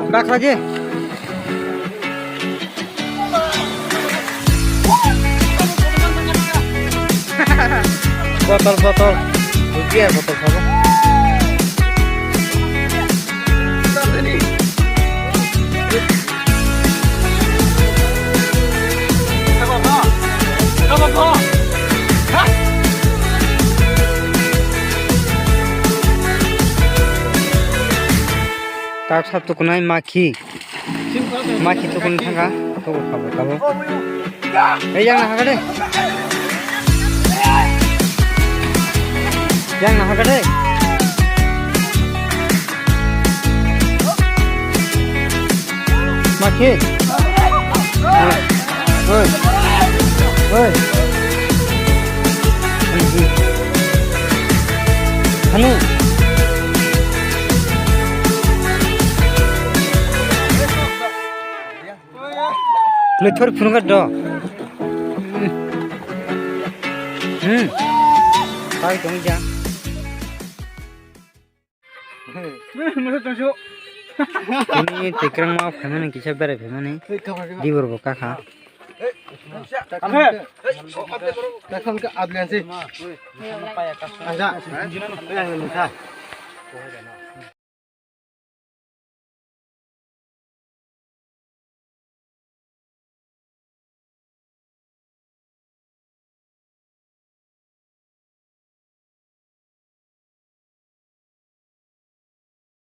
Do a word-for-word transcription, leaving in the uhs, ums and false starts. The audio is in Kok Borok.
Bakla je. Botol, botol. Beer botol sabo. Tak sab tukunai makhi. Makhi tukun thangka. Tuku kabo kabo. Ei, yang na hakade. Yang na hakade. Makhi. Oi. Oi. Oi. Anu. Nui thor phunukha do. Hmm. Pai tong ja. Tini tikrang ma phaimani kisa berai phaimani. Dibor bo kakha. Kakha ke adlian si. Aja.